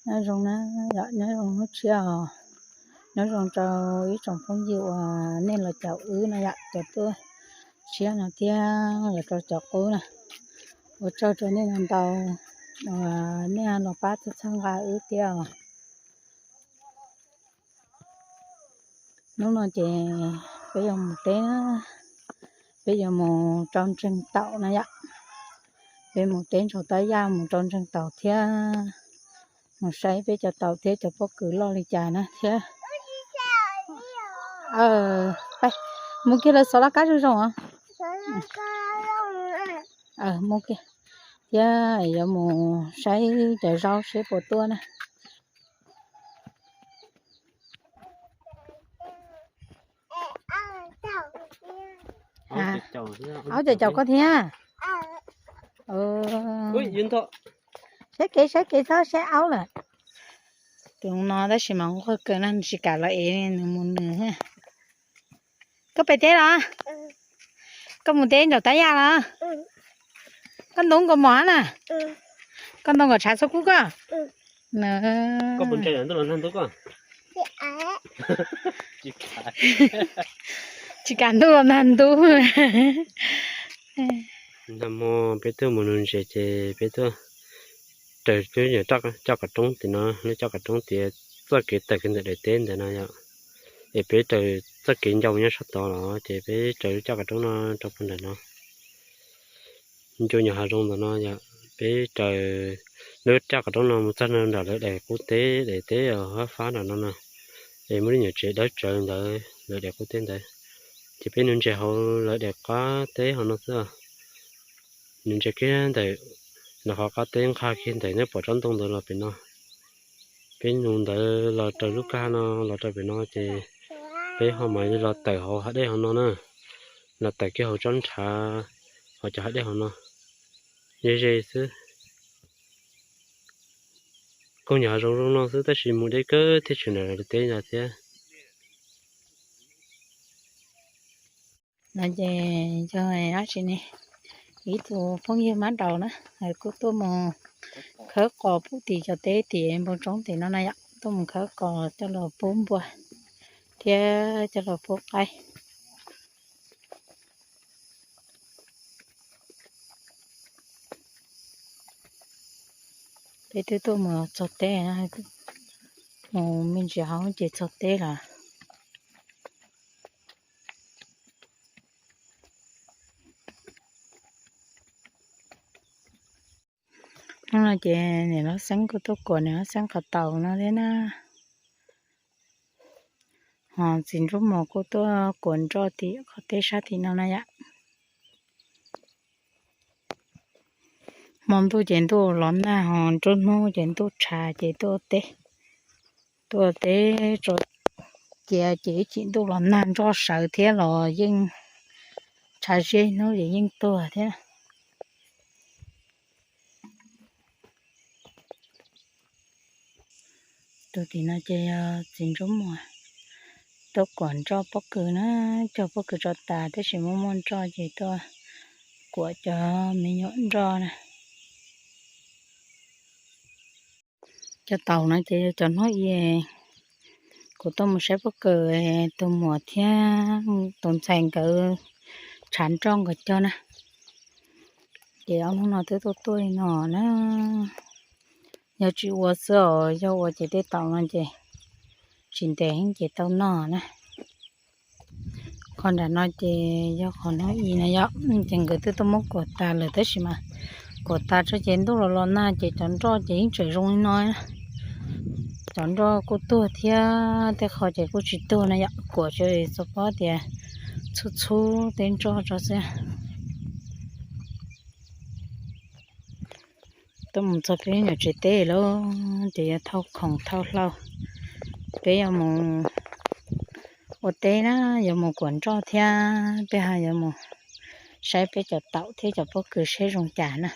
Nyob zoo na, yom, nyob zoo hnub tshiab os. Nyob zoo rau ib tsoom phooj ywg uas nej los caum wb no yom, cov tuaj tshiab no thiab los rau cov qub na. Ua tsaug rau nej ntau uas nej los pab txhawb nqa wb thiab os. Hnub no ces peb yuav mus teb na, peb yuav mus rau ntseeg taum na yom. Peb mus teb ntshaus tab yaj mus rau ntseeg taum thiab mus saib peb cov taum thiab cov pob kws loj li cas na thiab. Mus kiag lawv xov laj kab zoo zoo os. Mus kiag thiab yuav mus saib cov zaub seb puas tuaj na. Aub cov caum koj thiab. Saib kev saib kev txhob saib aub lawm. Tus no tab sis mas nquag kawg na, nws tsis kam los ev nws mus nws. Koj pem teb los? Koj mus teb nraum tab yaj los? Koj ntaus nkaus mom na? Koj ntaus nkaus tshav txhob kub koj. Tsis kam ntuj los nag ntub. Nag hmo peb tuaj mus nuv ntses ces peb tuaj raws cov caj qab roob tim no, lub caj qab roob tias txoj kev tawm kiag ntawm daim teb ntawd no yom. Es peb raws txoj kev ncau nyob sab tod los ces peb raws lub caj qab roob no rau puag nram no. Ncu nyuam hav zoov ntawm no yom, peb raws lub caj qab roob no mus txog nram lawv daim qub teb, daim teb uas fab fab nram no no. Es muaj lub nyuam tsev dawb tsawv ntawd lawv daim qub teb ntawd. Ces peb nuv ntses hauv lawv daim qab teb hauv no xwb. Nuv ntses kiag ntawm lawv qhov qab teb nqag kiag ntawm neb pom tsob ntoo ntawd los pem no. Peb nuv ntawd los raws lub kab no los rau pem no ces peb ho mam li los tawm hauv hav dej hauv no na. Los tawm kiag hauv tsob ntshav hauv cov hav dej hauv no. Ze ze xwb. Koog nyuam hav zoov zoo no xwb tab sis mus deb kawg thiaj tshwm nram lawv teb no thiab. No ces yog dab tsi ne, ib tug phooj ywg mab daus na, kuj tuaj mus khawb qos pub tim cov teb tim npoo roob tim no na yom, tuaj mus khawb qos coj los pub npua thiab coj los pub qaib. Peb twb tuaj mus txog teb, mus me ntsis hauv ces txog teb lawm. Hnub no ces niam Laj Xeeb kuj tuaj kuam niam Laj Xeeb qhov taus no thiab na. Ho txiv Ntsub Muas kuj tuaj kuam nroj tim qhov teb sab tim no na yom. Hmo ntuj ces ntuj los nag, ho nruab hnub ces ntuj tshav ces tuaj teb, tuaj teb tso cia ces ib chim ntuj los nag nroj sawv thiab los yeej tshav zeb hnub ces yeej tuag thiab. Tus tim no ces yog txiv Ntsub Muas tuaj kuam nroj pob kws na, cog pob kws tso tas tab sis muaj muaj nroj ces tuaj kuam cov me nyuam nroj na. Cov taus no ces yog cov hnub i kuv tuaj mus saib pob kws, tus muam thiab tus ntxhais nkawd tshav nroj nkawd cog na. Ces ob hnub no twb tuaj tuaj li no na. Yog tsis ua xwb os, yog ua ces tej taus no ces tsis ntev ces tau noj na. Qhov nram no ces yog qhov hnub i no yom, ces nkawd twb tuaj muab kuam tas lawm tab sis mas kuam tas tso ces ntuj los los nag ces cov nroj ces yeej tseem zoo li no. Cov nroj kuj tuag thiab tej qho ces kuj tsis tuag na yom, kuam tso txhua pob tias txhub txhub tej nroj tso xwb. Tuaj mus txog peb nyuam tsev teb lawm ces yuav thauj khoom thauj hlaub, peb yuav mus ua teb na, yuav mus kuam nroj thiab peb ho yuav mus saib peb cov taum thiab cov pob kws seb zoo cas na.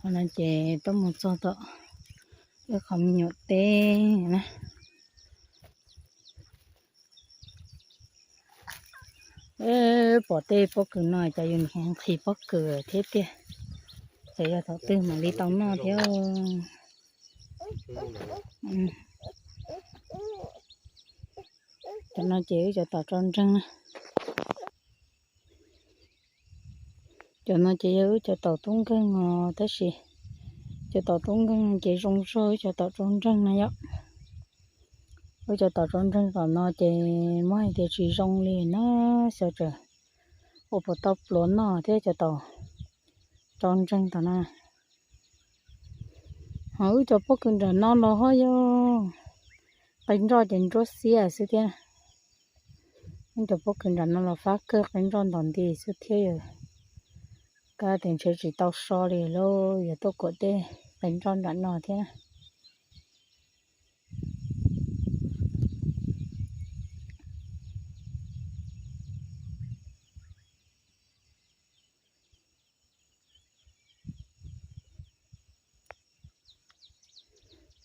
Qhov no ces tuaj mus txog tom wb qhov me nyuam teb na. Pom tej pob kws no cas yus nqhis pob kws thiab tiag. Ces yog thaum twg mam li tau noj thiab. Cov no ces wb cov taum tso ntseeg na. Cov no ces yog wb cov taum tub nkeeg os, tab sis cov taum tub nkeeg ces zoo zog wb cov taum tso ntseeg na yom. Wb cov taum tso ntseeg tom no ces muab hais tias tsis zoo li na, xyov tseem ua puas tau pluav noj thiab cov taum tso ntseeg tom no. Ho wb cov pob kws nram no los ho yog qe nroj ces ntsuab xiab xwb thiab. Wb cov pob kws nram no los fab kawg, qe nroj ntos nti xwb thiab. Kab tias ntshe tsis tau so li lauj, yuav tuaj kuam tej qe nroj nram no thiab.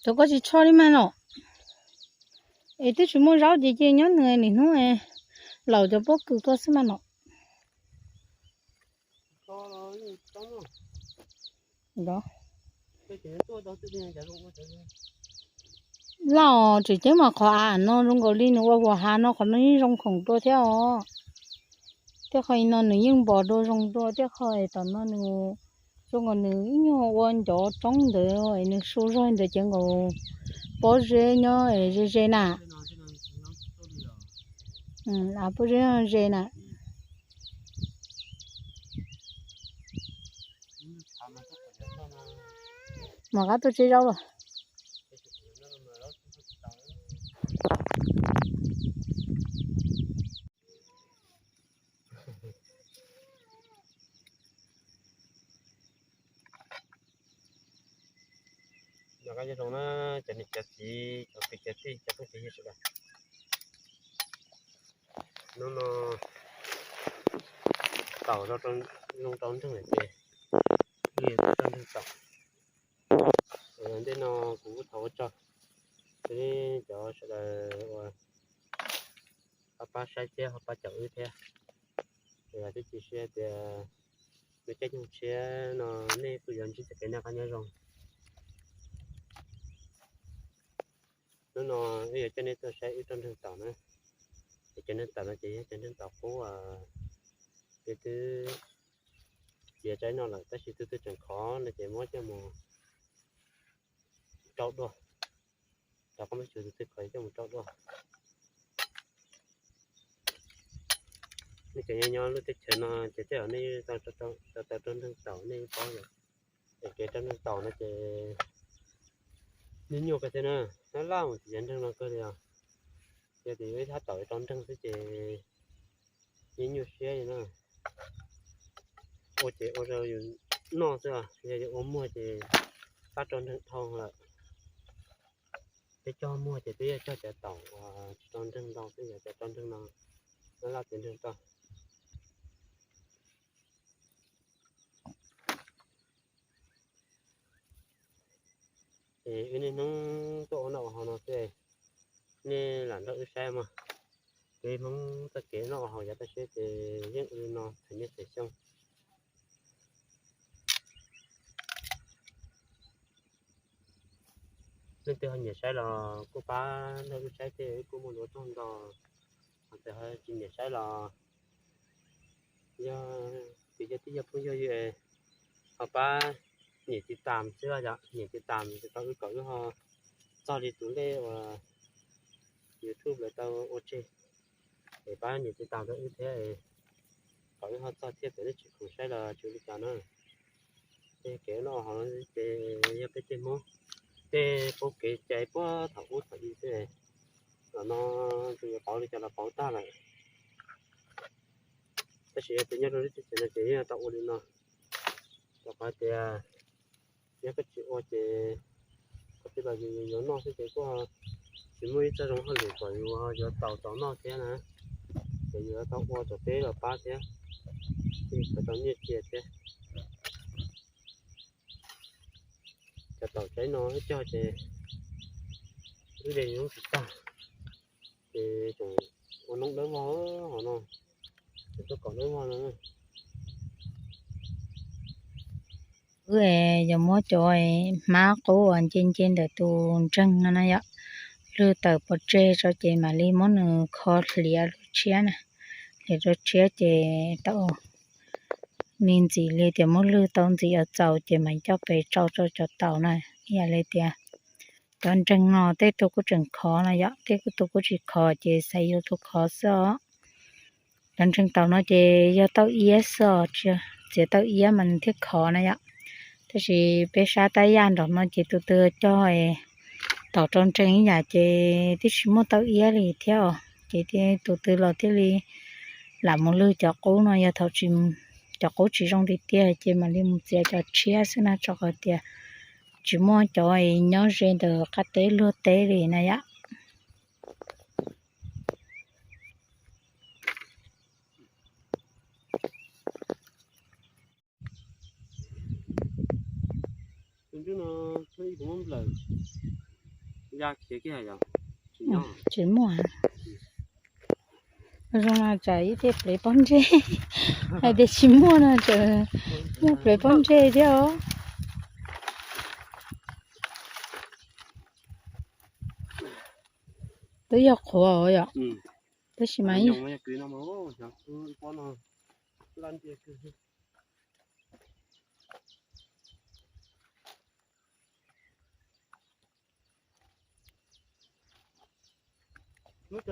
Cov koj tsis tsho li mas no, es twb tsis muaj zaub ces cia nyob nws nim hnub laus cov pob kws koj xwb mas no. Lauj, tseem ceeb mas qhov av no zoo nkaus li nws ua huas hav no, qhov no yeej zoo khoom dua thiab os. Tej qhov no nws yeej npos dua zoo dua, tej qhov tom no nws zoo nkaus nws ib nyuag ua ncov roob ntawd es nws su zog ntawd ces nkaus pob zeb nyob ze ze na. Pob zeb ze na. Mam qab tuaj tseb zaub los. Nyob zoo na, cov niam cov txiv, cov kwv cov tij, cov phooj cov ywg sawv daws. Hnub no taum zoo rau nreeg lawm ces wb yuav tuaj rau nreeg taum. Ntej no kuv kuj thov ua tsaug rau cov sawv daws uas ho pab saib thiab ho pab caum wb thiab. Ces twb cia siab tias lub caij nyoog tshiab no nej kuj yuav ntsib txoj kev noj qab nyob zoo. Hnub no wb yuav coj nej tuaj saib wb rau nreeg taum na. Ces cov nreeg taum no ces yog cov nreeg taum qub, ces twb txiav tsaib noj lawm tab sis twb twb tseem khov no ces muab coj mus rau dua. Cov qub muab tsuv twb khov coj mus rau dua. Nej cov nyob nyob lub teb chaws no ces tej zaum nej tau rau nreeg taum nej paub yom. Es kev rau nreeg taum no ces nyuaj nyuaj kawg thiab na, nab laj mus txiav nreeg no kawg li os. Yog tias yuav ib thab taum rau nreeg xwb ces yeej nyuaj siab li na. Ua ces ua rau yus noj xwb os, yog yuav ua muag ces pab rau nreeg dhau lawm. Peb cog muag ces peb yuav cog cov taum uas tsis rau nreeg ntau xwb, yog cov rau nreeg no nab laj txiav nreeg rau. Es wb niaj hnub tuaj ua noj ua haus no xwb, nej lam nrog wb saib mog. Peb Hmoob txoj kev noj ua haus yav toj siab ces yeej ua li no txhua niaj txhua xyoo. Leej twg ho nyiam saib los kuj pab nrog wb saib thiab, wb kuj muaj duab tag ntau. Ho txawm ho tsis nyiam saib los yog kwv yog tij yog phooj yog ywg ho pab nias tiv tam xwb, yog nias tiv tam tau wb kom wb ho txog li tus lej uas YouTube lawv tau ua tseg. Es pab nias tiv tam rau wb thiab, kom wb ho txog thiab, txawm nej tsis khoom saib los tsis ua li cas na. Tej kev noj haus no ces yog peb tej Hmoob tej paub kev cai puag thaum ub thaum i xwb. Los no tsuas yuav pauv li cas los pauv tag lawm. Tab sis yog tias nyob rau lub teb chaws no ces yeej tau ua li no, rau qhov tias yog koj tsis ua ces qhov twg los yus yuav noj xwb ces kuj tsis muaj ib txoj zoo hauj lwm kom yus yuav tau tau noj thiab na. Ces yus yuav tau ua tom teb los pab thiab, thiaj yuav tau nyiaj txiag thiab. Cov taum tsaib no cog ces wb de noob tsis tag, ces tseem ua noob dawb vog hov no, tseem tuaj kom dawb vog no. Wb yuav muab cov hmab qub uas nce nce ntawm tus ntseeg no na yom, lwg tawm pov tseg tso ces mam li muab nws kho hliav rau tshiab na, hliav rau tshiab ces tau me ntxim li tias muab lwg tau ntxim yuav txaus ces mam coj pes tsau rau cov taum na. Ib yam li tias cov ntseeg no tej tug kuj tseem khov no yom, tej tug kuj tsis khov ces xaiv yuav tus khov xwb os. Cov ntseeg taum no ces yog tauj iab xwb os, txiav tauj iab mas nws thiaj khov na yom. Tab sis peb sab tab yaj nram no ces tus twg cog taum rau ntseeg ib yam ces twb tsis muaj tauj iab li thiab os, ces tus twg los thiaj li lam mus lwg cov qub no, yog thaum cov qub tsis zoo tiag tiag ces mam li mus txiav cov tshiab xwb na, rau qhov tias tsis muaj cov nyob ze ntawm qab teb luag teb li na yom. Tsis muaj. Zoo no tsam ib tej plev pob ntseg, hais tias tsis muaj no tsam muaj plev pob ntseg thiab os. Twb yog qhuav yom, tab sis mas Cov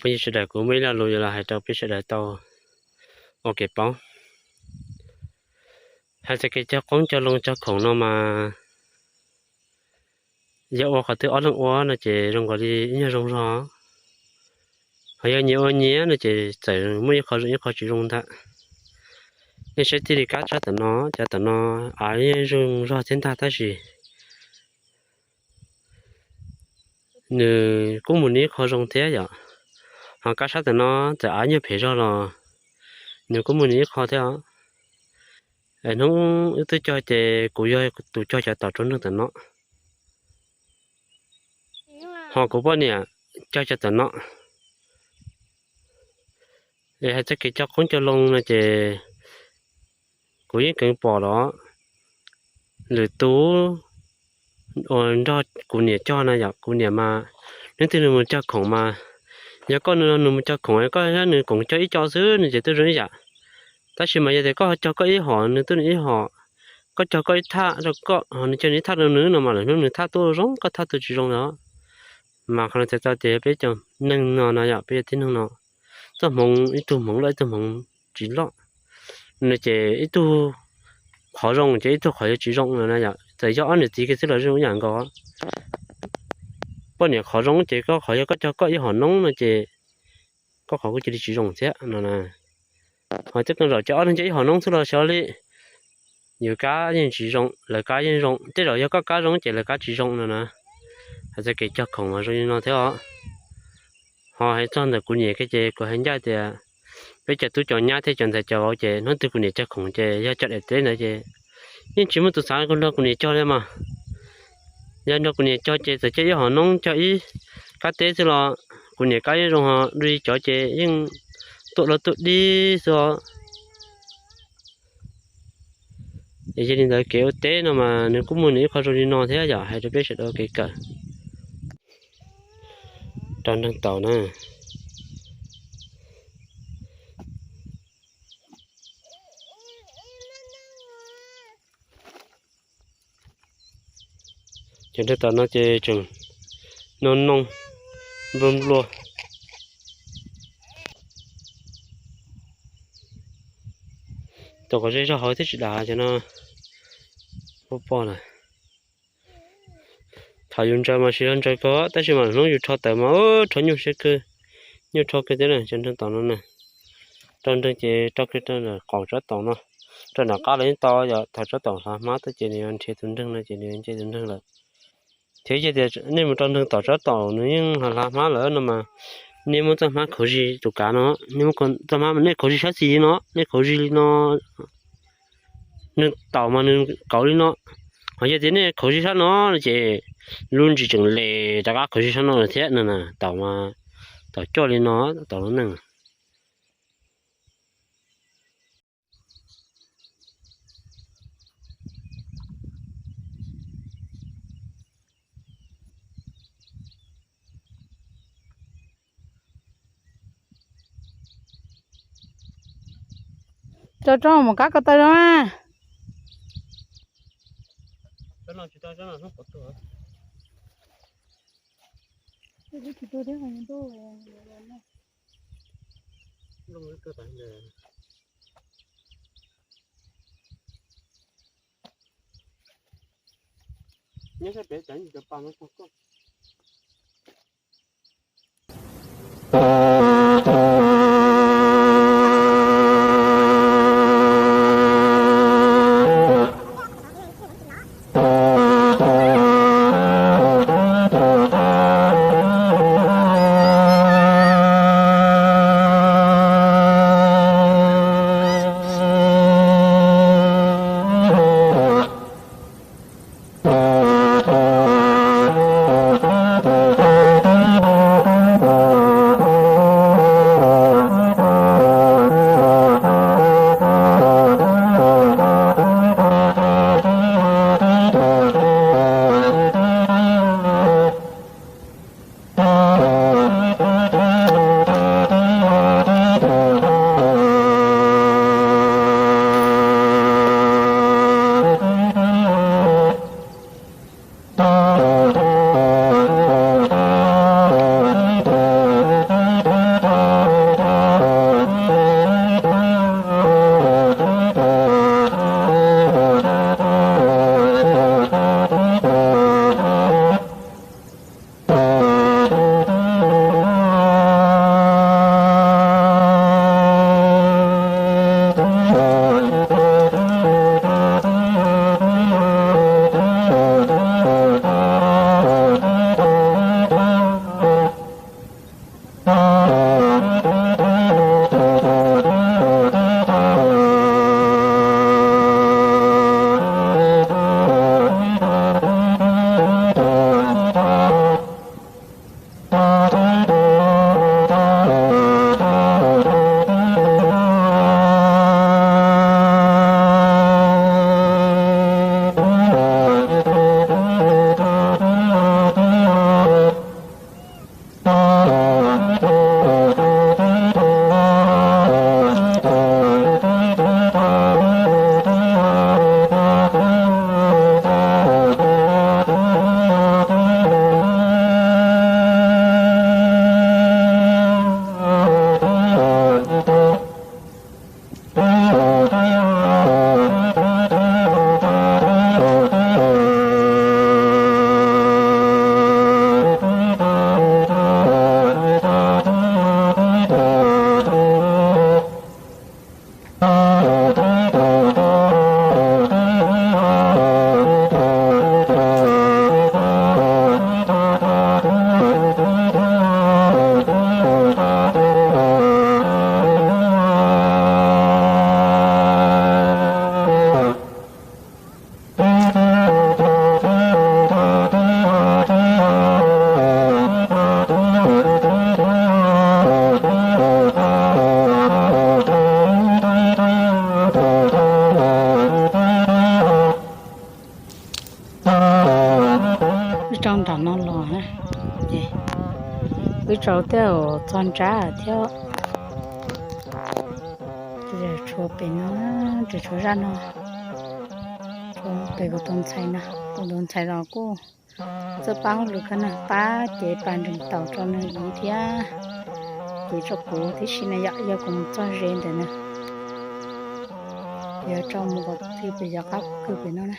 phooj ywg sawv daws, kuv muaj ib lo lus yuav los hais rau peb sawv daws tau ua kev paub. Hais txog kev cog qoob cog loo cog khoom no mas yog ua qhov twg ob leeg ua no ces zoo nkaus li ib nyuag zoo zog, ho yog nyias ua nyias no ces txawm muaj ib qho zoo ib qho tsis zoo ntag. Nej saib tij li kab sab tom no, cov tom no av yeej zoo zog thiab ntag tab sis nws kuj mus nws ib qho zoo thiab yom. Ho kab sab tom no txawm av nyuag phem zog los nws kuj mus nws ib qho thiab os. Hnub wb twb cog ces kuv yog tus cog cov tom rau nroog tom no, ho kuv poj niam cog cov tom no. Es hais txog kev cog qoob cog loo no ces kuv yeej kheev pom los lwm tus uas nrog kuv niam cog na yom, kuv niam mas hnub twg nws mus cog khoom mas yog koj nws mus cog khoom koj nws koom cog ib co xwb nws ces tuaj zoo ib yam. Tab sis mas yog tias koj cog koj ib hom nws tuaj nws ib hom, koj cog koj ib thaj rau koj ho nws cog nws ib thaj rau nws no mas lwm hnub nws thaj tuaj zoo koj thaj tuaj tsis zoo lawm. Mas qhov no txhais tau tias peb cov neeg no no yom, peb cov tib neeg no txoj hmoov ib tug hmoov loj ib tug hmoov tsis loj no ces ib tug qhov zoo ces ib tug qhov yuav tsis zoo no na yom. Txawm yog ob niam txiv kiag xwb los zoo ib yam nkaus. Poj niam qhov zoo ces koj qhov yog koj cog koj ib hom noob no ces koj qhov kuj cia li tsis zoo thiab no na. Ho tej qee zaum ces ob leeg cog ib hom noob xwb los xyov li, yus kab yeej tsis zoo lawv kab yeej zoo, tej zaum yog koj kab zoo ces lawv kab tsis zoo no na. Hais txog kev cog khoom mas zoo li no thiab os. Ho hais txog ntawm kuv niam kiag ces kuv hais ncaj tias peb cov tub cov nyab thiab cov ntxhais cov vauv ces hnub twg kuv niam cog khoom ces yog cog daim teb ntawd ces yeej tsis muaj tus xav nrog kuv niam cog li mas. Yog nrog kuv niam cog ces txawm cog ib hom noob cog ib kab teb xwb los kuv niam kab yeej zoo ho dua li cov ces yeej tuaj dua tuaj dib xwb os. Es yog li ntawd kev ua teb no mas nws kuj muaj nws ib qho zoo li no thiab yom, hais rau peb sawv daws kev kawm. Rau nroog taum na. Cov nroog taum no ces tseem noo noo nplua nplua. Tau kom zej zog hauv thiab tsis dav cov no. Poj poj lawm. Thaum yus ntsaws mas siv zog ntsaws kawg tab sis mas hnub yus rho tawm mas rho nyuaj siab kawg, nyuaj rho kawg thiab na cov nroog taum no na. Rau nroog ces rau kiag rau ntawm qaum tsob taum no, rau nram qab los yeej tau, yog thaum tsob taum hlav hmab tuaj ces nws yuav nrhiav tus nreeg no ces nws yuav nce tus nreeg lawm. Thiab yog tias nej mus rau nreeg tom tsob taum nws yeej hlav hlav hmab lawm no mas nej muab txoj hmab khuv zig tus kav no, nej muab txoj hmab, nej khuv zig sab xis li no, nej khuv zig li no, nws taum mas nws kauv li no. Ho yog tias nej khuv zig sab no ces lub ntsis tseem les rov qab khuv zig sab no lawm thiab no na, taum mas taum coj li no, taum lub neej. Tso rau mus kab ko taw zoo na. Nyob sab pem cov cov pa no tag koj. Wb rau nram no los na, ces wb rau tej txog ntsab thiab. Tshuav pem no, tseem tshuav zaj no, tshuav pem kuv tus ntxhais na, kuv tus ntxhais los kuj txawj pab hauj lwm kawg na, pab cev pas nrees taum rau nws ib thiab, cev rau kuv tib si na yom, yog kuv mus txog ze ntawm na. Yuav rau mus kom twg pem yov qab kawg pem no na.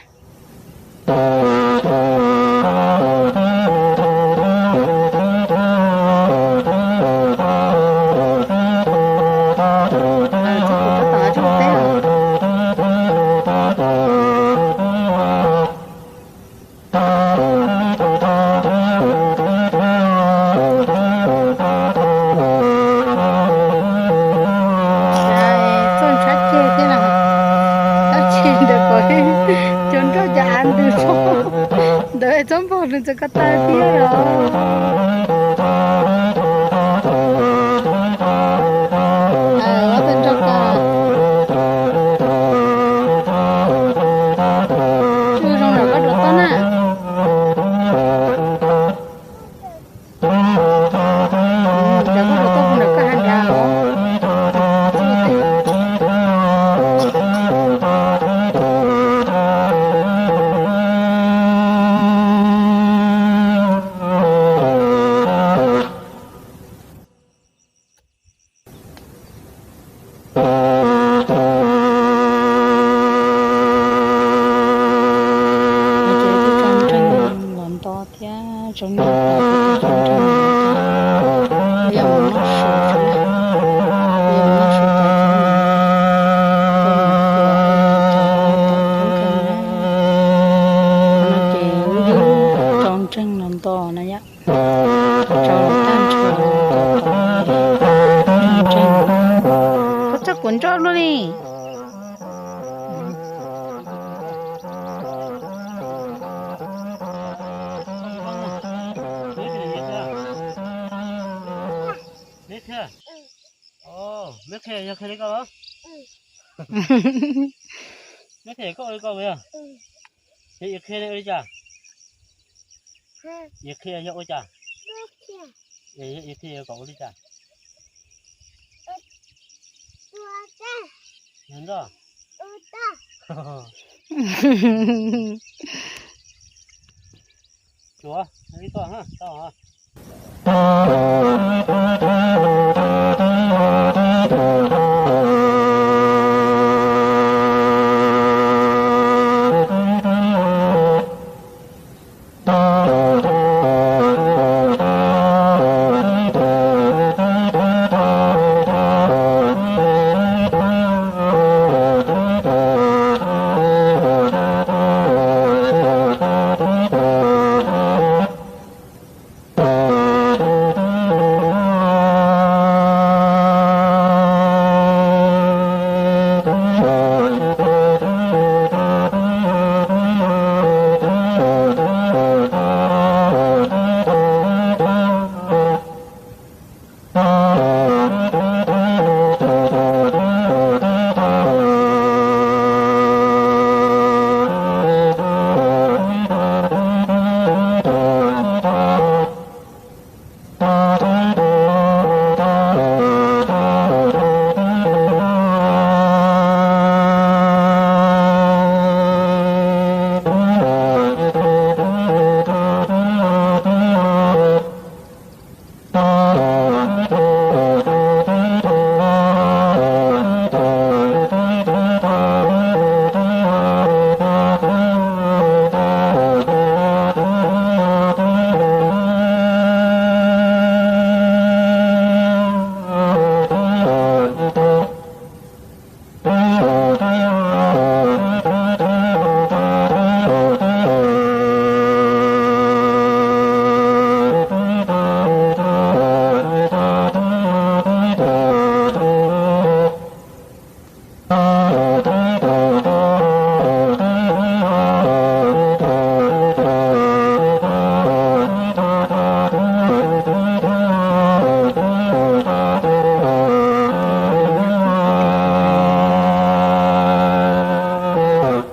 Ntawd txhob npog nws txawm koj tawg thiab os. Ob tug nrog koj. Tsuj zoo nram koj rov toj na. Cov koj rov toj kuv nram koj hab nrad os. Ces tso ntseeg los nto thiab tso ntseeg, yog mus noj su, yog mus noj su tas, qhov no ces wb tso ntseeg los nto na yom. Tso tag nrho, ntseeg. Koj txhob kuv nroj luaj li. Meb qhia, meb qhia yog qhia li koj los? Meb qhia koj ua li koj yog? Yog qhia ua li cas? Yog qhia yog ua cas? Yog qhia kom ua li cas? Yog nroj. Tsuav li koj tau.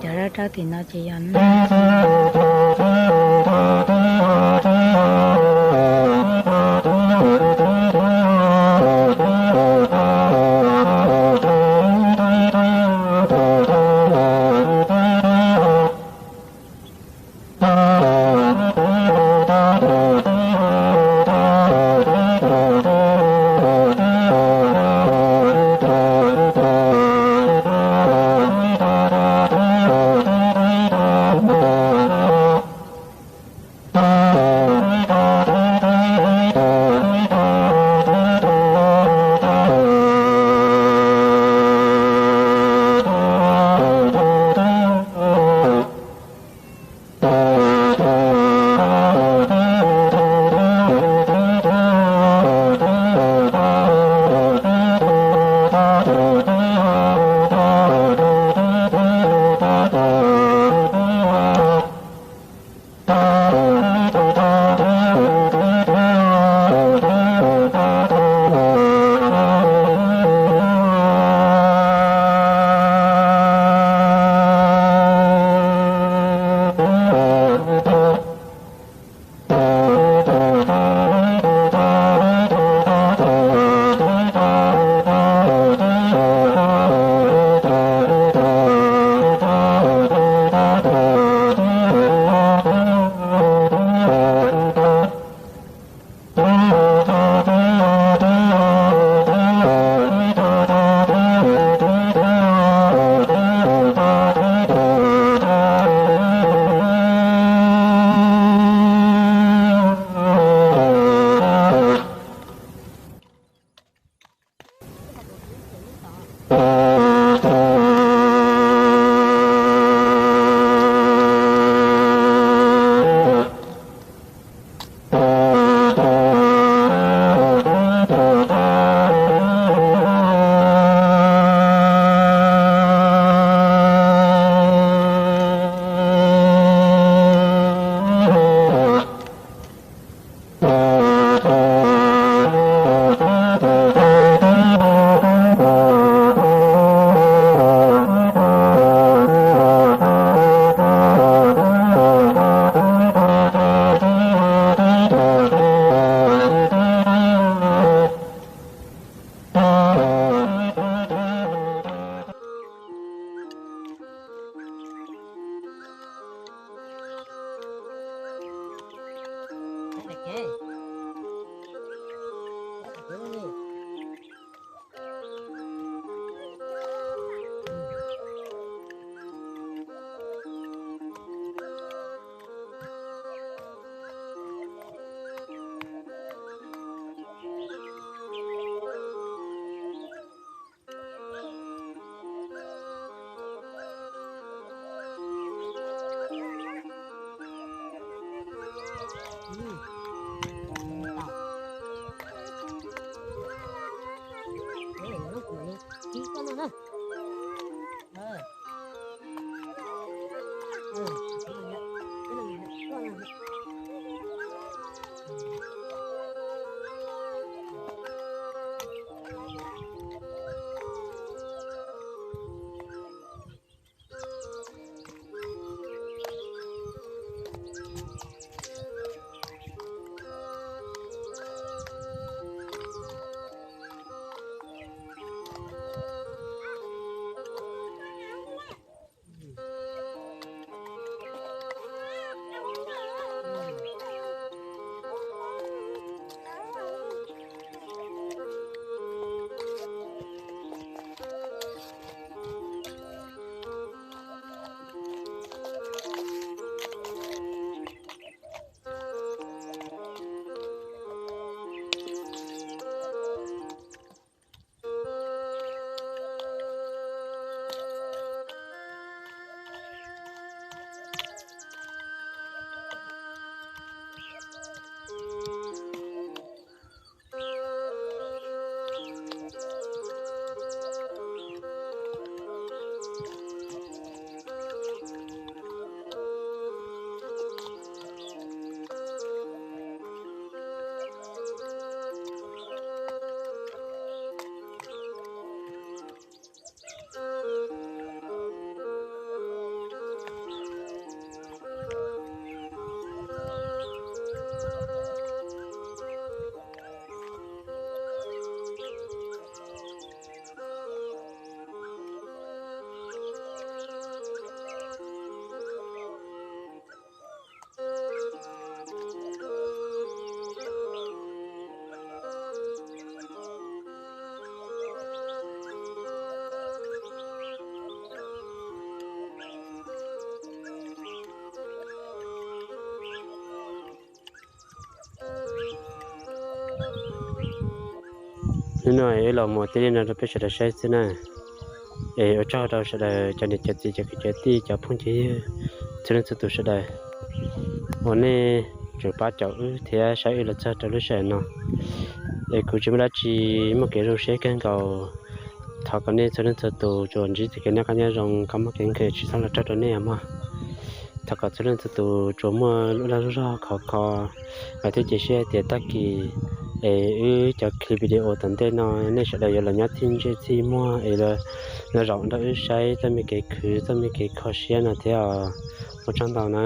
Cov rab rau tim no ces yog nag. Hnub no wb los mus ua tib neeg no rau peb sawv daws saib xwb na. Es ua tsaug rau sawv daws cov niam cov txiv cov kwv cov tij cov phooj cov ywg txhua leej txhua tus sawv daws uas nej tseem pab caum wb thiab saib wb los txog rau lub sij hawm no. Es kuv tsis muaj dab tsi, muaj kev zoo siab kawg nkaus. Thov kom nej txhua leej txhua tus tsuas ntsib txoj kev noj qab nyob zoo, kab mob kev nkeeg tsis txhob los raug rau nej mog. Thov kom txhua leej txhua tus tsuas muaj lub dag lub zog khov kho, thiab cia siab tias tag kis es wb cov clip video tom ntej no nej sawv daws yuav los nyob txhij ntsej txhij muag es los zaum nrog wb saib txoj me kev khwv txoj me kev kho siab no thiab os. Ua tsaug ntau na.